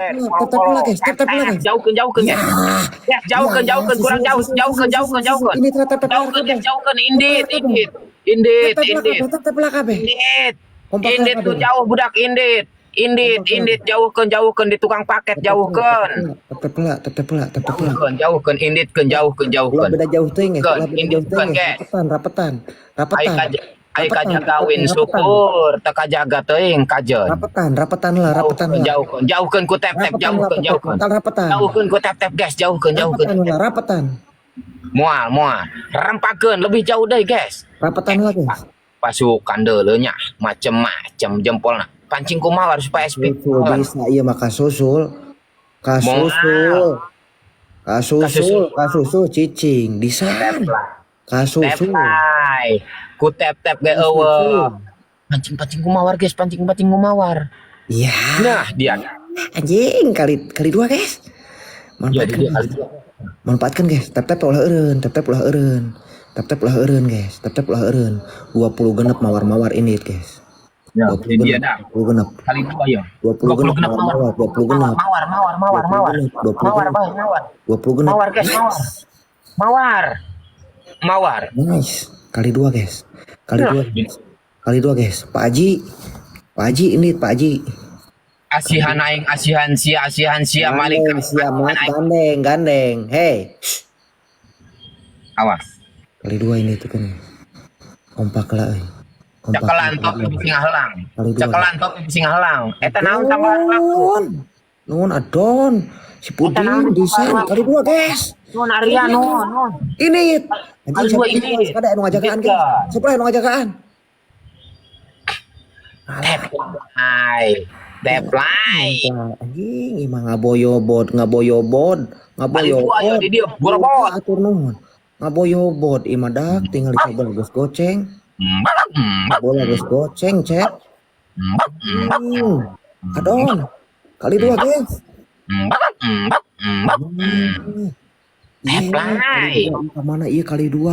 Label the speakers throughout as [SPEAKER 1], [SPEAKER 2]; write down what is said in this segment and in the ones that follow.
[SPEAKER 1] Tap tap lah guys, tap tap lah guys.
[SPEAKER 2] Jauhkeun, jauhkeun,
[SPEAKER 1] Ya.
[SPEAKER 2] guys. Guys, jauhkeun,
[SPEAKER 1] Ya,
[SPEAKER 2] jauhkeun, kurang
[SPEAKER 1] susul,
[SPEAKER 2] jauh,
[SPEAKER 1] susul,
[SPEAKER 2] jauhkeun,
[SPEAKER 1] susul,
[SPEAKER 2] jauhkeun,
[SPEAKER 1] susul.
[SPEAKER 2] Jauhkeun.
[SPEAKER 1] Ini tap tap
[SPEAKER 2] Jauhkeun, guys, jauhkeun, indit, indit. Indit,
[SPEAKER 1] Tap tap
[SPEAKER 2] indit.
[SPEAKER 1] Tap tap lah kabeh.
[SPEAKER 2] Indit.
[SPEAKER 1] Kompak lah
[SPEAKER 2] Indit tuh
[SPEAKER 1] kabeh.
[SPEAKER 2] Jauh budak indit. Indit,
[SPEAKER 1] Kompak lah.
[SPEAKER 2] Indit, jauhkeun, jauhkeun di tukang paket, jauhkeun.
[SPEAKER 1] Tap tap lah, tap tap lah, tap tap lah.
[SPEAKER 2] Jauhkeun, jauhkeun, inditkeun, jauhkeun,
[SPEAKER 1] Ulah
[SPEAKER 2] jauhkeun.
[SPEAKER 1] Beda jauh teuing guys,
[SPEAKER 2] Keun,
[SPEAKER 1] ulah beda jauh
[SPEAKER 2] inditkeun,
[SPEAKER 1] teuing guys.
[SPEAKER 2] Guys.
[SPEAKER 1] Rapetan, rapetan,
[SPEAKER 2] Ai
[SPEAKER 1] rapetan.
[SPEAKER 2] kaja ai
[SPEAKER 1] Rapetan,
[SPEAKER 2] kajaga win
[SPEAKER 1] rapetan.
[SPEAKER 2] Syukur teu kajaga teuing kajeun.
[SPEAKER 1] Rapetan, rapetan lah, rapetan
[SPEAKER 2] Jauhkeun,
[SPEAKER 1] lah.
[SPEAKER 2] Jauhkeun, jauhkeun ku tap tap,
[SPEAKER 1] Rapetan lah,
[SPEAKER 2] jauhkeun,
[SPEAKER 1] tap,
[SPEAKER 2] jauhkeun.
[SPEAKER 1] tap, rapetan.
[SPEAKER 2] Jauhkeun ku tap tap, guys, jauhkeun, jauhkeun.
[SPEAKER 1] Rapetan lah, rapetan.
[SPEAKER 2] Moal, moal. Rempakeun lebih jauh deui, guys.
[SPEAKER 1] Rapetan lah, guys.
[SPEAKER 2] Pasukan deuleu nya, macem-macem jempolna. Pancing kumaha harus supaya SP.
[SPEAKER 1] Susul bisa iya mah kasusul. Kasusul. Kasusul, kasusul cicing disan. Kasusul.
[SPEAKER 2] Tep ku tap tap ge eueuh. Pancing-pancing kumawar, guys, pancing-pancing kumawar.
[SPEAKER 1] Iya.
[SPEAKER 2] Nah, dia.
[SPEAKER 1] Anjing kali kali dua, guys.
[SPEAKER 2] Ya,
[SPEAKER 1] Manfaatkan.
[SPEAKER 2] dia
[SPEAKER 1] Guys.
[SPEAKER 2] kali dua.
[SPEAKER 1] Manfaatkan, guys. Tap tap ulah eureun, tap tap ulah eureun. Tap tap ulah eureun, guys. Tap tap ulah eureun. 20 genep mawar-mawar ini, guys.
[SPEAKER 2] Ya,
[SPEAKER 1] 20
[SPEAKER 2] dia
[SPEAKER 1] genep,
[SPEAKER 2] dah.
[SPEAKER 1] 20 genep.
[SPEAKER 2] Kali dua ya.
[SPEAKER 1] 20 genep
[SPEAKER 2] genep mawar.
[SPEAKER 1] mawar-mawar, 20 genep.
[SPEAKER 2] Mawar, mawar, mawar, mawar.
[SPEAKER 1] 20 genep, 20
[SPEAKER 2] Mawar,
[SPEAKER 1] genep.
[SPEAKER 2] mawar, mawar.
[SPEAKER 1] 20 genep.
[SPEAKER 2] Mawar, guys, mawar. Mawar. Mawar.
[SPEAKER 1] Nice. Kali dua, guys. Kali
[SPEAKER 2] Nah,
[SPEAKER 1] dua, guys. Kali dua, guys. Pak Haji. Pak Haji ini Pak Haji.
[SPEAKER 2] Asihan aing, asihan sia, asihan sia malik.
[SPEAKER 1] Gandeng, sia mat, gandeng, gandeng. Hey. Shh.
[SPEAKER 2] Awas.
[SPEAKER 1] Kali dua ini tuh kan. Kompak lah euy. Kompak.
[SPEAKER 2] Cekelan top bisi ngahelang.
[SPEAKER 1] Kali dua.
[SPEAKER 2] Cekelan top bisi ngahelang. Eta naon tambahan waktu?
[SPEAKER 1] Nuhun. Nuhun adon. Si Puding desain kali dua, guys.
[SPEAKER 2] Nuhun Arya, nuhun, nuhun.
[SPEAKER 1] Ini.
[SPEAKER 2] Kali
[SPEAKER 1] Anjing
[SPEAKER 2] dua
[SPEAKER 1] siapa
[SPEAKER 2] ini.
[SPEAKER 1] Ada anu ngajagaan, guys. Siapa anu ngajagaan?
[SPEAKER 2] Tap lai. Tap lai.
[SPEAKER 1] Anjing ieu mah ngaboyobod, ngaboyobod,
[SPEAKER 2] Kali dua ayo
[SPEAKER 1] ngaboyobod.
[SPEAKER 2] Di dieu, borobot.
[SPEAKER 1] Atur nuhun. Ngaboyobod ieu mah dak tinggal dicoba geus goceng. Bola geus goceng, chat. Adon. Kali dua, guys.
[SPEAKER 2] Tap
[SPEAKER 1] Iya,
[SPEAKER 2] lai.
[SPEAKER 1] kali dua, iya, mana iya kali dua.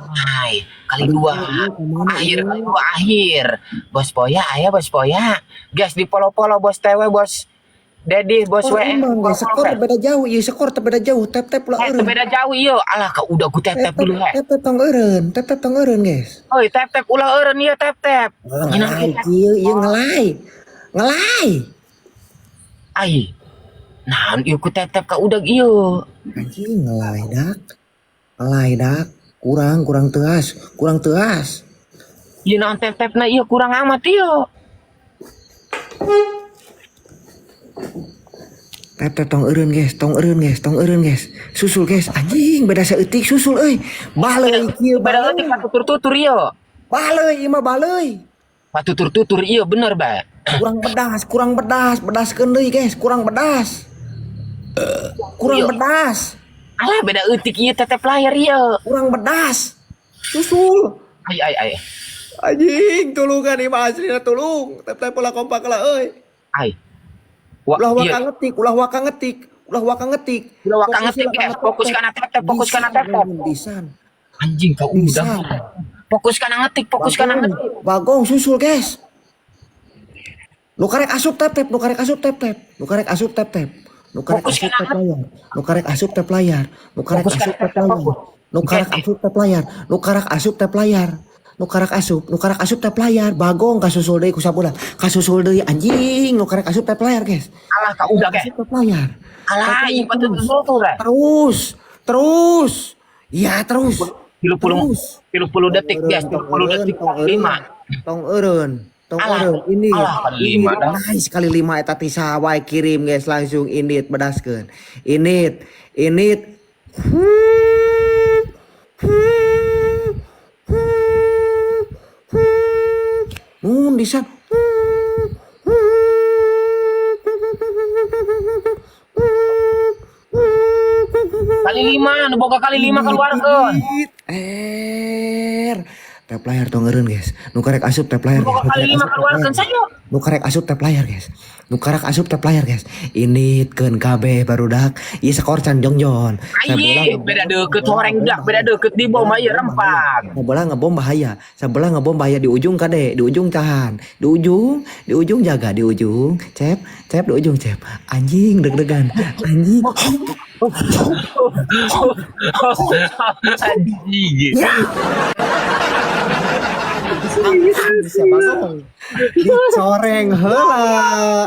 [SPEAKER 2] Lai, kali dua.
[SPEAKER 1] Iya, kemana
[SPEAKER 2] Akhir
[SPEAKER 1] iya?
[SPEAKER 2] Kali dua akhir. Bos Poya, aya Bos Poya. Gas di polo-polo Bos TW, Bos Dedi, Bos
[SPEAKER 1] Skor
[SPEAKER 2] WN.
[SPEAKER 1] imbang, guys. Skor beda jauh, iya skor teu beda jauh. Tap tap ulah
[SPEAKER 2] Eh,
[SPEAKER 1] eureun.
[SPEAKER 2] beda jauh iya. Alah, kau udah ku tap tap dulu he.
[SPEAKER 1] Tap tap tong eureun, tap tap tong eureun, guys.
[SPEAKER 2] Oi, tap tap ulah eureun ieu tap tap.
[SPEAKER 1] Ngelai kieu, ieu ngelai. Ngelai.
[SPEAKER 2] Ai. Nah, ieu ku tap tap ka udag ieu.
[SPEAKER 1] Anjing ngelai dak. Ngelai dak. Kurang kurang teas, kurang teas.
[SPEAKER 2] Ieu naon tap tapna ieu kurang amat ieu.
[SPEAKER 1] Tap tap tong eureun, guys, tong eureun, guys, tong eureun, guys. Susul, guys. Anjing beda saeutik susul euy. Baleuy kieu
[SPEAKER 2] Beda
[SPEAKER 1] baleuy.
[SPEAKER 2] leutik patutur-tutur ieu.
[SPEAKER 1] Baleuy ieu mah baleuy.
[SPEAKER 2] Patutur-tutur ieu bener bae.
[SPEAKER 1] Kurang pedas, bedaskeun deui, guys, kurang pedas. Kurang
[SPEAKER 2] Iya.
[SPEAKER 1] pedas,
[SPEAKER 2] Alah, beda eutik ieu tap tap layar ieu.
[SPEAKER 1] Kurang pedas. Susul.
[SPEAKER 2] Ai ai ai.
[SPEAKER 1] Anjing, tulungan ieu mah aslina tulung. Tap tap pola kompak lah euy.
[SPEAKER 2] Ai. Wah,
[SPEAKER 1] Ulah
[SPEAKER 2] iya.
[SPEAKER 1] waka ngetik, ulah waka ngetik, ulah waka ngetik.
[SPEAKER 2] Ulah waka
[SPEAKER 1] Fokus
[SPEAKER 2] ngetik,
[SPEAKER 1] lah
[SPEAKER 2] guys.
[SPEAKER 1] kana
[SPEAKER 2] Fokus
[SPEAKER 1] tap-tap.
[SPEAKER 2] kana tap tap, fokus kana tap tap.
[SPEAKER 1] Disan,
[SPEAKER 2] Anjing kau
[SPEAKER 1] Bisa.
[SPEAKER 2] udah. Fokus kana ngetik, fokus kana
[SPEAKER 1] Bagong,
[SPEAKER 2] ngetik.
[SPEAKER 1] Bagong susul, guys. Nu karek asup tap tap, nu karek asup tap tap, nu karek asup tap tap. Nu karek
[SPEAKER 2] Fokus
[SPEAKER 1] asup
[SPEAKER 2] kana
[SPEAKER 1] tap layar, nu karek asup tap layar, nu karek
[SPEAKER 2] Fokus
[SPEAKER 1] asup
[SPEAKER 2] kana
[SPEAKER 1] tap
[SPEAKER 2] tap,
[SPEAKER 1] layar,
[SPEAKER 2] fokus.
[SPEAKER 1] nu karek
[SPEAKER 2] Oke.
[SPEAKER 1] Asup tap layar, nu karek asup tap layar, nu karek asup, nu karek asup tap layar, Bagong kasusul deui ku sabulan, kasusul deui anjing, nu karek asup tap layar, guys.
[SPEAKER 2] Alah kau udah guys.
[SPEAKER 1] Asup tap layar.
[SPEAKER 2] Alah,
[SPEAKER 1] Tap
[SPEAKER 2] ieu
[SPEAKER 1] layar terus.
[SPEAKER 2] patutur-tutur eh.
[SPEAKER 1] Terus, terus. Iya, terus.
[SPEAKER 2] 30
[SPEAKER 1] Terus.
[SPEAKER 2] 30 detik, guys, 30 detik lima.
[SPEAKER 1] Tong eureun, tong
[SPEAKER 2] Alah,
[SPEAKER 1] eureun ini.
[SPEAKER 2] Alah, kali
[SPEAKER 1] Ini
[SPEAKER 2] lima dah.
[SPEAKER 1] nice kali lima eta ti saha wae kirim, guys, langsung indit bedaskeun. Init, init. Nun disan.
[SPEAKER 2] Kali lima, nu boga kali lima keluarkeun.
[SPEAKER 1] R Tap layar tong eureun, guys. Nu karek asup tap layar, guys.
[SPEAKER 2] Boga
[SPEAKER 1] Nu
[SPEAKER 2] kali
[SPEAKER 1] karek
[SPEAKER 2] lima
[SPEAKER 1] asup tap layar.
[SPEAKER 2] keluarkeun sayo.
[SPEAKER 1] Nu karek asup tap layar, guys. Nu karek asup tap layar, guys. Inditkeun kabeh barudak. Ieu skor can jongjon.
[SPEAKER 2] Aye, beda deket horeng dak, beda deket di bawah mah ieu rempak.
[SPEAKER 1] Sebelah ngebom bahaya, sebelah ngebom bahaya di ujung kade, di ujung tahan, di ujung jaga, di ujung, cep, cep di ujung cep. Anjing deg-degan, anjing.
[SPEAKER 2] Anjing.
[SPEAKER 1] Ya. Bisa bagong. Dicoreng heula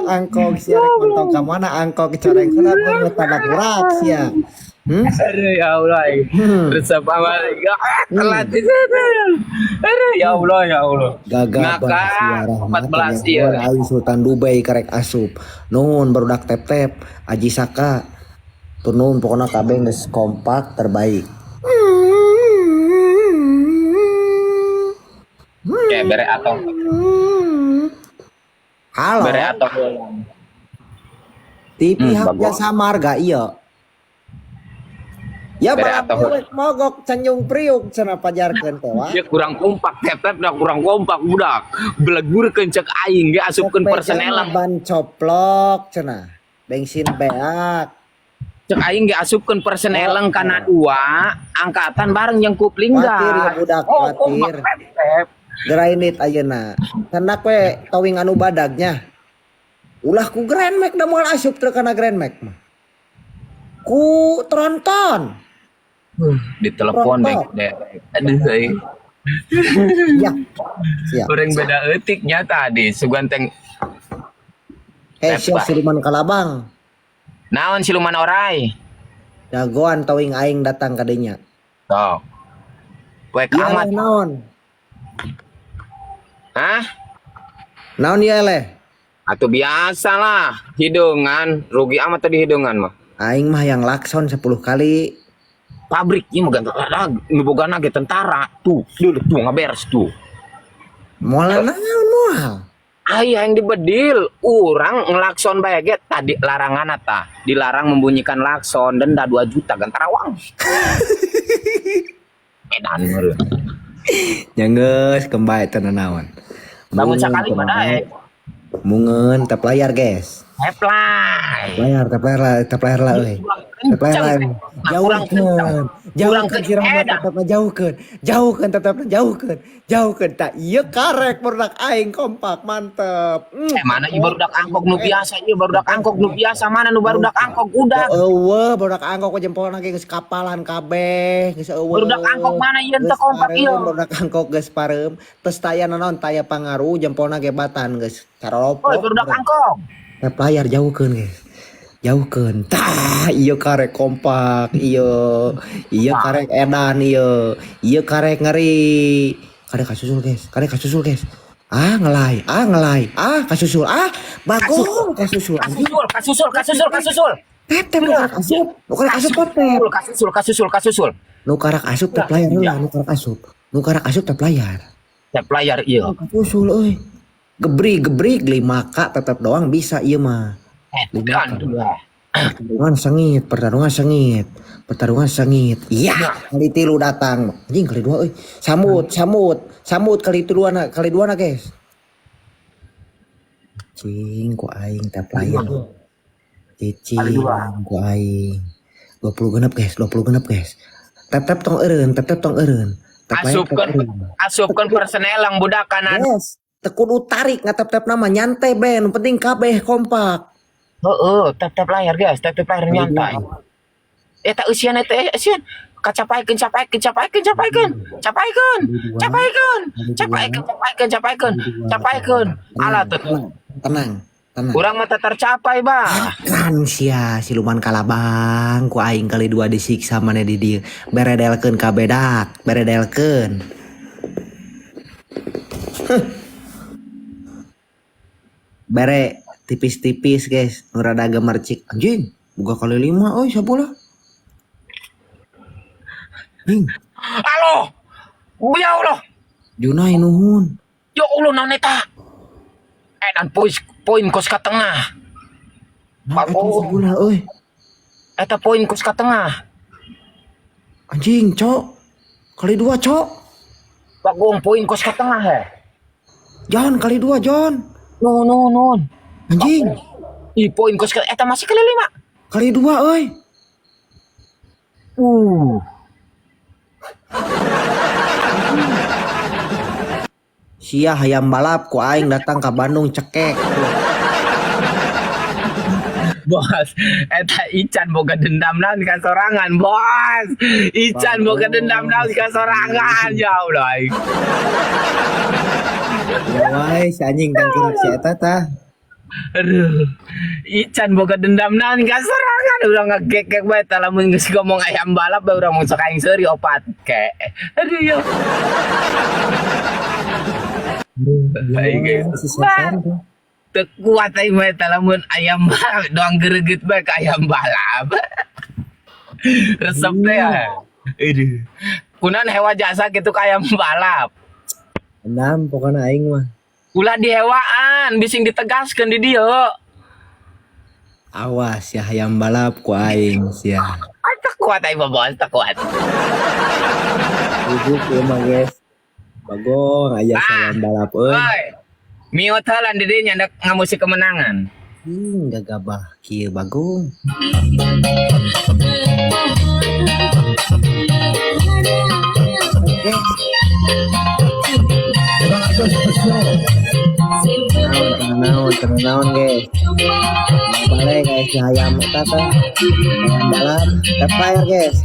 [SPEAKER 1] angkog sia rek montong ka mana angkog dicoreng heula beungeut tabak urak sia. Hmm?
[SPEAKER 2] Aduh ya Allah. Resep amat. Ah, telat. Aduh ya Allah ya Allah.
[SPEAKER 1] Gagah
[SPEAKER 2] Ngakak, 14 ieu.
[SPEAKER 1] Aing Sultan Dubai karek asup. Nuhun barudak tep-tep Aji Saka. Tuh nuhun pokoknya kabeh geus kompak terbaik.
[SPEAKER 2] Kayak bere atau
[SPEAKER 1] Halo.
[SPEAKER 2] bere atau
[SPEAKER 1] Di pihak
[SPEAKER 2] bagus.
[SPEAKER 1] Jasa Marga iya. Ya
[SPEAKER 2] Bere
[SPEAKER 1] barang
[SPEAKER 2] atau-
[SPEAKER 1] dewek mogok Tanjung Priuk cenah pajarkeun teh wa.
[SPEAKER 2] Dia kurang kompak, tep-tep dah kurang kompak budak. Belegurkeun cek aing ge asupkeun
[SPEAKER 1] Sepeda
[SPEAKER 2] perseneleng.
[SPEAKER 1] Ban coplok cenah. Bensin beak.
[SPEAKER 2] Cek aing ge asupkeun perseneleng kana dua angkatan bareng jeung kupling
[SPEAKER 1] Khawatir ya budak,
[SPEAKER 2] Oh, kompak
[SPEAKER 1] khawatir.
[SPEAKER 2] tep-tep.
[SPEAKER 1] Gerainit ayeuna. Cenah we towing anu badagnya. Ulah ku Grand Max da moal asup teu kana Grand Max mah. Ku tronton.
[SPEAKER 2] Di telepon
[SPEAKER 1] Rontok.
[SPEAKER 2] dek dek. Aduh euy.
[SPEAKER 1] Ya. Siap.
[SPEAKER 2] Goreng beda eutiknya tadi sugan teng
[SPEAKER 1] Eh, siap siluman kalabang.
[SPEAKER 2] naon siluman orai.
[SPEAKER 1] Jagoan towing aing datang ka dinya.
[SPEAKER 2] Sok. Poek
[SPEAKER 1] Ieu
[SPEAKER 2] amat.
[SPEAKER 1] leh naon?
[SPEAKER 2] Hah?
[SPEAKER 1] Naon ieu leh?
[SPEAKER 2] Atau biasa lah, hidungan, rugi amat tadi hidungan mah.
[SPEAKER 1] Aing mah yang lakson 10 kali.
[SPEAKER 2] Pabrik ieu mah ganteng ada nu bogana ge tentara tuh, dulu tuh ngaberes tuh.
[SPEAKER 1] Moal naon moal.
[SPEAKER 2] Aya yang dibedil, urang ngelakson bae ge tadi larangan tah, dilarang membunyikan lakson, denda 2 juta gantarawang. Edan meureun.
[SPEAKER 1] Ya geus kembali teu naon.
[SPEAKER 2] Bangun sakali mah daek.
[SPEAKER 1] Mungeun tap layar, guys.
[SPEAKER 2] Apply.
[SPEAKER 1] Layar, tap layar lah, tap layar lah euy. Tap layar lah.
[SPEAKER 2] Kurang kencang.
[SPEAKER 1] Jauhkeun.
[SPEAKER 2] Kurang
[SPEAKER 1] Jauhkeun si Rahmat
[SPEAKER 2] kencang.
[SPEAKER 1] tetap jauhkeun. Jauhkeun tetap jauhkeun. Jauhkeun tak ieu karek barudak aing kompak mantep.
[SPEAKER 2] Eh mana ieu barudak angkok nu biasa ieu barudak angkok nu biasa mana nu barudak angkok udah.
[SPEAKER 1] Eueuh barudak angkok ku jempolna ge geus kapalan kabeh, geus eueuh.
[SPEAKER 2] Barudak angkok mana ieu teu
[SPEAKER 1] Geus
[SPEAKER 2] kompak ieu.
[SPEAKER 1] pareum, barudak angkok geus pareum. Terus taya naon taya pangaruh jempolna ge batan geus caroropok.
[SPEAKER 2] Oi barudak angkok.
[SPEAKER 1] Tap layar jauhkeun guys. Jauhkeun. Tah, ieu karek kompak, ieu. Ieu karek edan ieu. Ieu karek ngeri. Karek kasusul guys, karek kasusul guys. Ah ngelai, ah ngelai, ah kasusul, ah bagong kasusul. Anjing.
[SPEAKER 2] Kasusul, kasusul, kasusul, kasusul.
[SPEAKER 1] Tep tep nu karek asup, nu karek asup tep tep.
[SPEAKER 2] Kasusul, kasusul, kasusul.
[SPEAKER 1] Nu karek asup tep layar heula, nu karek asup. Nu karek asup tep layar.
[SPEAKER 2] Tap layar ieu.
[SPEAKER 1] Kasusul euy. Gebrig gebrig 5K tetep doang bisa ieu mah.
[SPEAKER 2] Edan tuh lah.
[SPEAKER 1] Pertarungan sengit, pertarungan sengit, pertarungan sengit. Iya, kali tilu datang. Anjing kali dua euy. Sambut, sambut, sambut kali dua na guys. Cing ku aing tap layar. Cicing
[SPEAKER 2] Kali dua.
[SPEAKER 1] ku aing. 20 genep guys, 20 genep guys. Tap tap tong eureun, tap tap tong eureun. Tap layar, tap
[SPEAKER 2] Asupkeun
[SPEAKER 1] eureun.
[SPEAKER 2] asupkeun persenelang budak kanan.
[SPEAKER 1] Yes, teu kudu tarik ngatap tap nama nyantai ben, penting kabeh kompak.
[SPEAKER 2] Heeh, tap tap layar guys, tap tap layar
[SPEAKER 1] Kali
[SPEAKER 2] nyantai.
[SPEAKER 1] dua.
[SPEAKER 2] Eta eusian eta eusian. Kacapaikeun, capaikeun, capaikeun, capaikeun. Capaikeun,
[SPEAKER 1] Kali dua.
[SPEAKER 2] capaikeun,
[SPEAKER 1] Kali dua.
[SPEAKER 2] capaikeun, capaikeun, capaikeun,
[SPEAKER 1] Kali dua.
[SPEAKER 2] capaikeun. Alah
[SPEAKER 1] Tenang,
[SPEAKER 2] teu.
[SPEAKER 1] tenang, tenang, tenang.
[SPEAKER 2] Urang mah teu tercapai, bah.
[SPEAKER 1] Kan sia siluman kalabang ku aing kali dua disiksa maneh di dieu. Beredelkeun ka bedak, beredelkeun. Huh. Bere tipis-tipis guys, nu rada gemercik. Anjing, buka kali lima euy sabola. Anjing,
[SPEAKER 2] Halo. Ya Allah.
[SPEAKER 1] Junai nuhun.
[SPEAKER 2] Ya Allah naon eta? Edan poin poin kos ka tengah.
[SPEAKER 1] Nah, eta
[SPEAKER 2] Bagus.
[SPEAKER 1] sabola euy.
[SPEAKER 2] Eta poin kos ka tengah.
[SPEAKER 1] Anjing, cok. Kali dua, cok.
[SPEAKER 2] Bagong poin kos ke tengah he.
[SPEAKER 1] John kali dua John.
[SPEAKER 2] No no no.
[SPEAKER 1] Anjing.
[SPEAKER 2] Ih, poin kos ke eta masih kali lima.
[SPEAKER 1] Kali dua euy. Sia hayam balap ku aing datang ke Bandung cekek.
[SPEAKER 2] Bos, eta Ican boga dendam naon ka sorangan, bos. Ican boga dendam naon ka sorangan, ya Allah aing.
[SPEAKER 1] Ya wae si anjing tangkir si eta tah.
[SPEAKER 2] Aduh. Ican boga dendam naon ka sorangan, urang ngegek-gek bae tah lamun geus ngomong ayam balap bae urang mun sok aing seuri opat ke. Aduh yo. Aing
[SPEAKER 1] Ya,
[SPEAKER 2] geus.
[SPEAKER 1] si setan tuh.
[SPEAKER 2] Teu kuat aing mah eta lamun ayam balap doang gereget bae ka ayam balap. Resep teh ya. Aduh. Kunaon hewa jasa kitu ka ayam balap.
[SPEAKER 1] Dendam pokoknya aing mah.
[SPEAKER 2] Ulah dihewaan, bising ditegaskeun di dieu.
[SPEAKER 1] Awas ya hayam balap ku aing sia.
[SPEAKER 2] Ah, teu kuat aing mah bos, teu kuat.
[SPEAKER 1] Gugup ieu mah guys. Bagong aya si hayam balap euy.
[SPEAKER 2] Oi. Mute heula di dieu nyandak ngamusik kemenangan.
[SPEAKER 1] Gagabah kieu bagong. Oke. Naon naon naon naon guys. Balik guys si hayam eta teh. Hayam balap tap layar guys.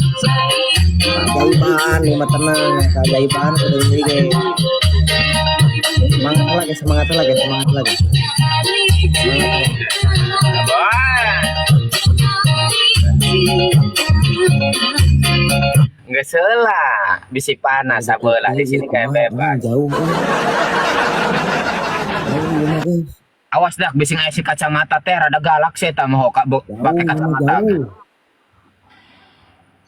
[SPEAKER 1] Keajaiban lima tenang, keajaiban kudu ini guys. Semangat lagi, semangat lagi, semangat lagi. Semangat lagi.
[SPEAKER 2] Wah. Nggak salah, bisi panas sabelah di sini kayak bebas.
[SPEAKER 1] Jauh, euy. Jauh ieu mah guys.
[SPEAKER 2] Awas dak bisi ngasi kacamata teh rada galak sih eta mah ka
[SPEAKER 1] Jauh,
[SPEAKER 2] pakai
[SPEAKER 1] ieu mah
[SPEAKER 2] kacamata.
[SPEAKER 1] jauh.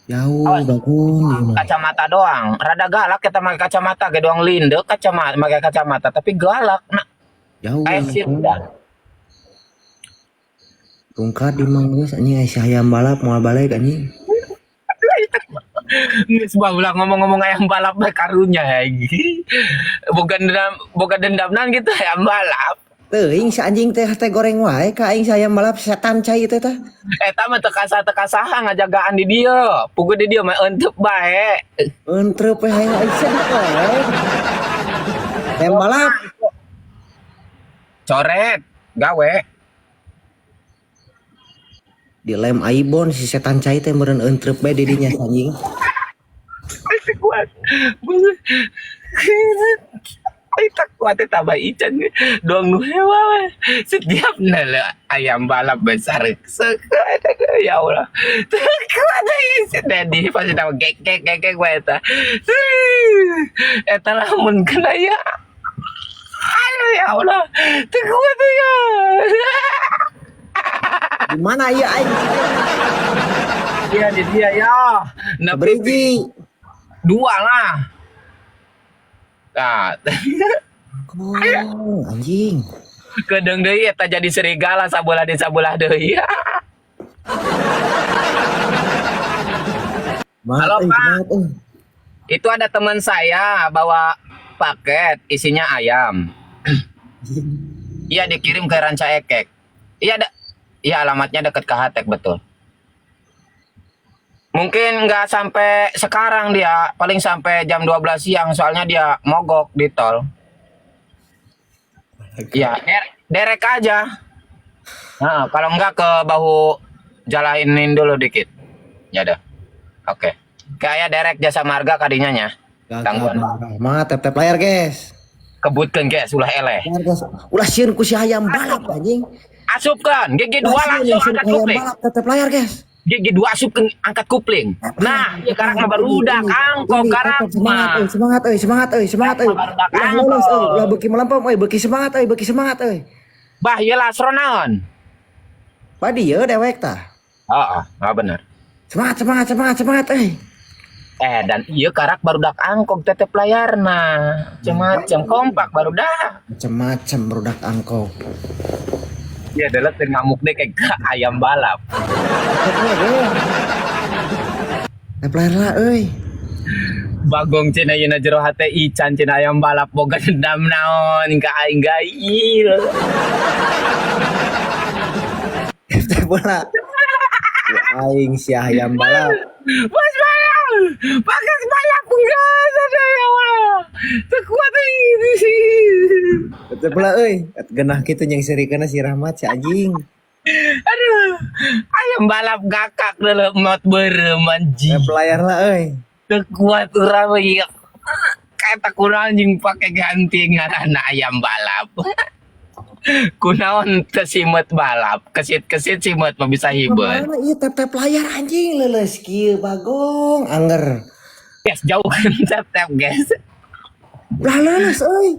[SPEAKER 1] Jauh
[SPEAKER 2] Awas.
[SPEAKER 1] bagong ieu mah.
[SPEAKER 2] Kacamata doang, rada galak kita pakai kacamata ge doang linde kacamata pakai kacamata tapi galak nah
[SPEAKER 1] Jauh.
[SPEAKER 2] kayak
[SPEAKER 1] Ieu
[SPEAKER 2] sih
[SPEAKER 1] mah.
[SPEAKER 2] udah.
[SPEAKER 1] Tungkat di mang geus anjing aya si hayam balap moal balik anjing.
[SPEAKER 2] Geus baheula ngomong-ngomong ayam balap bae karunya anjing. Boga dendamnan gitu ayam balap.
[SPEAKER 1] Teuing si anjing teh teh goreng wae ka aing si hayam balap setan cai teh tah.
[SPEAKER 2] Eta mah teu kasah teu kasaha ngajagaan di dieu. Puguh di dieu mah eunteup bae.
[SPEAKER 1] Entrep we hayang aing sedih wae. Hayam balap.
[SPEAKER 2] Coret, gawe.
[SPEAKER 1] Dilem aibon si setan cai teh meureun entrep bae di dinya si anjing.
[SPEAKER 2] Teu kuat. Ay, tak kuat eta tambah Ican doang nu hewa we. Setiap nele ayam balap besar sek ya Allah. Teu kuat euy si Dedi pasti tahu gek gek gek gek we eta. Eta lamun kena ya. Aduh ya Allah. Teu kuat ya.
[SPEAKER 1] Di mana ieu aing?
[SPEAKER 2] Dia di dia ya. Nepi
[SPEAKER 1] Beriji.
[SPEAKER 2] dua lah. Nah,
[SPEAKER 1] Oh, anjing.
[SPEAKER 2] Kedeung deui eta jadi serigala sabelah di sabelah deui.
[SPEAKER 1] Semangat,
[SPEAKER 2] Halo,
[SPEAKER 1] euy,
[SPEAKER 2] Pak.
[SPEAKER 1] semangat, euy.
[SPEAKER 2] Itu ada teman saya bawa paket isinya ayam. Iya dikirim ke Ranca Ekek. Iya ada. Iya alamatnya dekat ke Hatek betul. Mungkin nggak sampai sekarang dia, paling sampai jam 12 siang soalnya dia mogok di tol. Iya, derek aja. Nah, kalau nggak ke bahu jalanin dulu dikit. Ya dah. Oke. Kayak derek jasa marga kadinya nya. Tangguhan.
[SPEAKER 1] Semangat tap tap layar, guys.
[SPEAKER 2] Kebutkeun guys, ulah eleh.
[SPEAKER 1] Layar, guys. Ulah sieun ku si hayam balap anjing.
[SPEAKER 2] Asupkan, GG2
[SPEAKER 1] Ulah sieun,
[SPEAKER 2] langsung
[SPEAKER 1] sieun
[SPEAKER 2] angkat
[SPEAKER 1] ku hayam
[SPEAKER 2] kupling.
[SPEAKER 1] balap tap tap layar, guys.
[SPEAKER 2] GG2 asupkan angkat kupling. Nah, ya karak mah barudak angko
[SPEAKER 1] Ini,
[SPEAKER 2] karak
[SPEAKER 1] semangat
[SPEAKER 2] mah.
[SPEAKER 1] euy, semangat euy, semangat euy, semangat euy.
[SPEAKER 2] Barudak
[SPEAKER 1] Ulah
[SPEAKER 2] angko.
[SPEAKER 1] lolos euy, ulah beuki melempem euy, beuki semangat euy, beuki semangat euy.
[SPEAKER 2] Bah, ieu lasro naon?
[SPEAKER 1] Padi ye dewek tah.
[SPEAKER 2] Heeh, ah, bener.
[SPEAKER 1] Semangat, semangat, semangat, semangat euy.
[SPEAKER 2] Dan iya karak barudak angkog tetep layarna. Macem-macem kompak barudak.
[SPEAKER 1] Macem-macem barudak angkog.
[SPEAKER 2] Iya, adalah teu ngamuk deh kayak ke ayam balap.
[SPEAKER 1] Tap layar lah euy.
[SPEAKER 2] Bagong cenah yeuna jero hate Ican cenah ayam balap boga dendam naon ka aing gail.
[SPEAKER 1] Teh bola. Aing si ayam balap.
[SPEAKER 2] Bos balap. Bagas balap enggak ada ya Allah. Teu kuat aing.
[SPEAKER 1] Teh bola euy, genah kitu jeung seurikeunna si Rahmat si anjing.
[SPEAKER 2] Aduh. Ayam balap gakak dulu mot beureum anjing.
[SPEAKER 1] Teh layar lah euy.
[SPEAKER 2] Teu kuat urang mah ieu. Kayak kunaon anjing pake ganti ngaranna ayam balap. Kunaon teu simeut balap, kesit-kesit simeut mah bisa hibeut.
[SPEAKER 1] Mana ieu tap-tap layar anjing leuleus kieu bagong anger.
[SPEAKER 2] Guys, jauhkeun tap-tap guys.
[SPEAKER 1] Lah leuleus euy.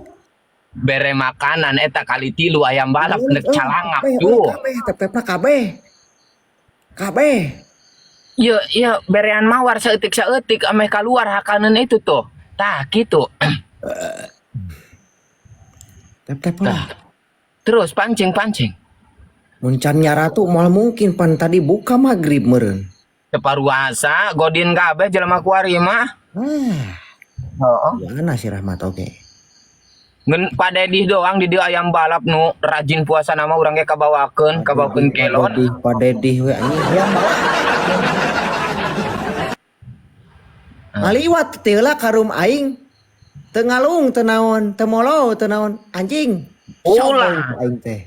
[SPEAKER 2] Bere makanan eta kali tilu ayam balap
[SPEAKER 1] Leuleus,
[SPEAKER 2] nek
[SPEAKER 1] euy.
[SPEAKER 2] calangap
[SPEAKER 1] Kabeh, euy,
[SPEAKER 2] tuh.
[SPEAKER 1] kabeh tap-tapna kabeh. Kabeh.
[SPEAKER 2] Iya, iya berean mawar saeutik-saeutik ameh kaluar hakaneun itu tuh. Tah kitu.
[SPEAKER 1] Tap-tap lah.
[SPEAKER 2] Terus pancing-pancing.
[SPEAKER 1] Mun can nyaratu moal mungkin pan tadi buka maghrib meureun.
[SPEAKER 2] Teparuasa godin kabeh jelema kuari mah.
[SPEAKER 1] Ah,
[SPEAKER 2] Heeh.
[SPEAKER 1] mana si Rahmat oge.
[SPEAKER 2] Ngen Pak Dedih doang di dieu ayam balap nu rajin puasa nama urang ge kabawakeun, kabawakeun kelon.
[SPEAKER 1] Pak Dedih we anjing hayam balap. Ngaliwat teu lah karum aing. Teu ngalung teu naon, teu molo teu naon anjing.
[SPEAKER 2] Ulah.
[SPEAKER 1] Sombong aing teh.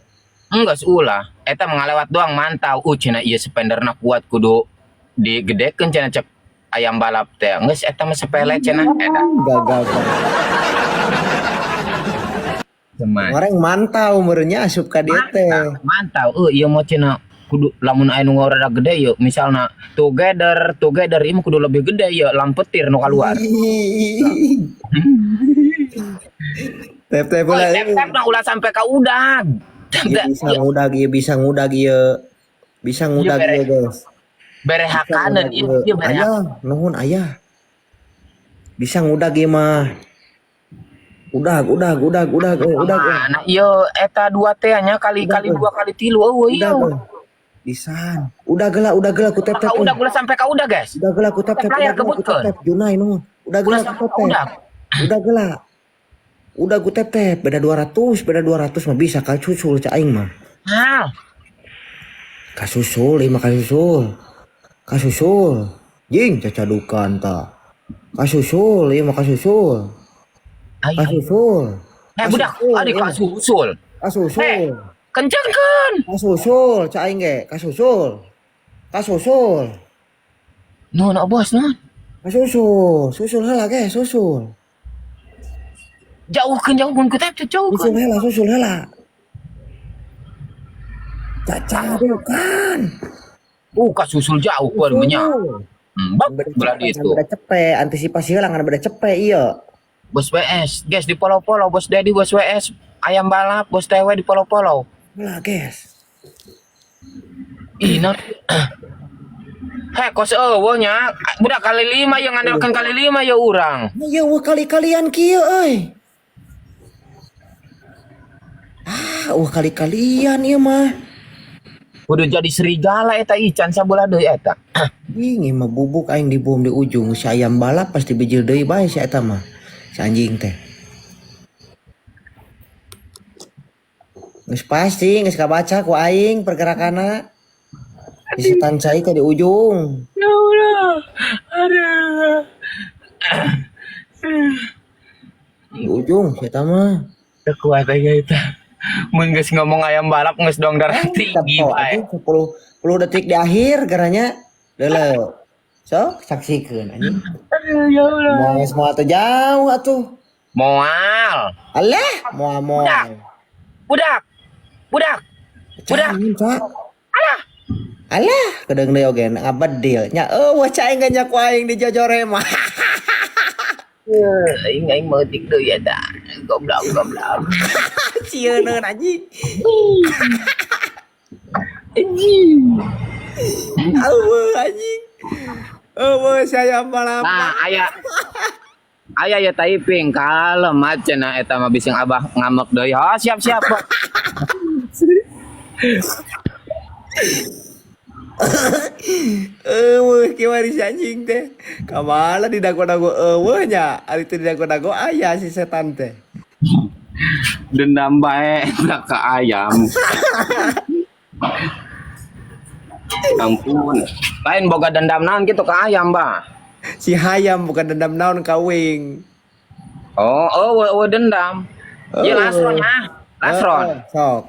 [SPEAKER 2] Enggak ulah. Eta ngalewat doang mantau. Cenah ieu spenderna kuat kudu digedekeun cenah cek ayam balap teh. Geus eta mah sepele cenah eta.
[SPEAKER 1] Gagal.
[SPEAKER 2] Cuman
[SPEAKER 1] Orang mantau meureunnya asup ka dieu teh.
[SPEAKER 2] mantau. Euy ieu mah cenah kudu lamun aya nu rada gede yeuh misalna together together ieu mah kudu lebih gede yeuh lampetir nu kaluar.
[SPEAKER 1] Tep tep
[SPEAKER 2] Oh,
[SPEAKER 1] lah.
[SPEAKER 2] tep tep nah ulah sampai ka udag. Tep
[SPEAKER 1] Ieu
[SPEAKER 2] tep
[SPEAKER 1] bisa ngudag ieu bisa ngudag ieu. Bisa ngudag
[SPEAKER 2] bere.
[SPEAKER 1] ieu guys.
[SPEAKER 2] Bere
[SPEAKER 1] Bisa
[SPEAKER 2] hakaneun
[SPEAKER 1] ngudag
[SPEAKER 2] ieu
[SPEAKER 1] ieu.
[SPEAKER 2] ieu bere
[SPEAKER 1] Ayah, nuhun ayah. Bisa ngudag ieu mah. Udag, udag, udag, udag, euy, udag, euy.
[SPEAKER 2] Mana ieu eta dua teh nya kali
[SPEAKER 1] Udag,
[SPEAKER 2] kali
[SPEAKER 1] euy.
[SPEAKER 2] dua kali tilu eueuh
[SPEAKER 1] Udag,
[SPEAKER 2] ieu.
[SPEAKER 1] euy. Pisan. Udah geula, udah geula ku tep
[SPEAKER 2] Ka
[SPEAKER 1] tep.
[SPEAKER 2] udag ulah sampai ka udag guys.
[SPEAKER 1] Udah geula ku tep tep,
[SPEAKER 2] Tep layar
[SPEAKER 1] udah geula ku tep
[SPEAKER 2] kebutkeun.
[SPEAKER 1] tep. Junai nuhun. Udah
[SPEAKER 2] Ulah
[SPEAKER 1] geula ku
[SPEAKER 2] sampai
[SPEAKER 1] tep
[SPEAKER 2] ka
[SPEAKER 1] tep.
[SPEAKER 2] udag.
[SPEAKER 1] Udah geula. Udah ku tep tep, beda 200, beda 200 mah bisa kasusul cak aing mah.
[SPEAKER 2] Hal.
[SPEAKER 1] Kasusul, ieu mah kasusul. Kasusul. Jing cacadukan ta. Kasusul, ieu mah kasusul.
[SPEAKER 2] Ayo.
[SPEAKER 1] Kasusul.
[SPEAKER 2] Eh budak,
[SPEAKER 1] Kasusul,
[SPEAKER 2] adik
[SPEAKER 1] ieu mah.
[SPEAKER 2] kasusul.
[SPEAKER 1] Kasusul.
[SPEAKER 2] Eh, kencengkeun.
[SPEAKER 1] Kasusul, cak aing ge, kasusul. Kasusul.
[SPEAKER 2] Nuhun oh, bos, nuhun.
[SPEAKER 1] Kasusul, susul heula ge, susul.
[SPEAKER 2] Jauhkeun jauhkeun ku tep jauhkeun.
[SPEAKER 1] Susul heula, susul heula. Cacadukan.
[SPEAKER 2] Kasusul jauh kuar nya.
[SPEAKER 1] Susul.
[SPEAKER 2] Bab
[SPEAKER 1] Beda
[SPEAKER 2] belah
[SPEAKER 1] cepet,
[SPEAKER 2] itu.
[SPEAKER 1] beda cepet, antisipasi heula ngan beda cepet ieu.
[SPEAKER 2] Bos WS, guys di polo-polo, bos Dedi, bos WS, ayam balap, bos TW di polo-polo.
[SPEAKER 1] Heula, guys.
[SPEAKER 2] Ih, non. Heh, kos eueuh nya. Budak kali lima yang ngandalkeun kali lima ya urang.
[SPEAKER 1] Ieu eueuh kali-kalian kieu euy. Ah, eueuh kali-kalian ieu mah.
[SPEAKER 2] Kudu jadi serigala eta ican sabelah deui eta.
[SPEAKER 1] Ih, mah bubuk aing dibom di ujung si ayam balap pasti bijil deui bae si eta mah. Si anjing teh. Geus pasti geus kabaca ku aing pergerakanna. Di setan cai teh di ujung.
[SPEAKER 2] Ya Allah. Aduh.
[SPEAKER 1] Di ujung si eta mah.
[SPEAKER 2] Teu kuat aja eta. Mun geus ngomong ayam balap geus dong darah tinggi
[SPEAKER 1] Tepo,
[SPEAKER 2] bae.
[SPEAKER 1] anjing 10 10 detik di akhir geranya leule. So, saksikeun anjing.
[SPEAKER 2] Aduh, ya Allah.
[SPEAKER 1] Mau semua teh jauh atuh.
[SPEAKER 2] Moal.
[SPEAKER 1] Alah, moal moal.
[SPEAKER 2] Budak. Budak. Budak.
[SPEAKER 1] Cak.
[SPEAKER 2] Alah.
[SPEAKER 1] Alah, kedeung deui oge ngabedil. Nya eueuh cai aing ge ku aing di jojore mah.
[SPEAKER 2] Aing aing meutik deui eta. Goblok goblok.
[SPEAKER 1] Sieun anjing.
[SPEAKER 2] Anjing.
[SPEAKER 1] Eueuh anjing. Eueuh saya balap.
[SPEAKER 2] Nah, aya aya ya typing kalem cenah eta mah bising abah ngamek deui. Oh, siap siap.
[SPEAKER 1] Euweuh kiwari si anjing teh. Kamana di dago-dago euweuh nya, ari teu di dago-dago aya si setan teh.
[SPEAKER 2] Dendam bae eta ke ayam. Ampun. Lain boga dendam naon gitu ke ayam, Bah.
[SPEAKER 1] Si hayam bukan dendam naon ka uing.
[SPEAKER 2] Oh, oh, oh, dendam. Iya,
[SPEAKER 1] Oh.
[SPEAKER 2] lasron ya. Lasron.
[SPEAKER 1] Heeh, sok.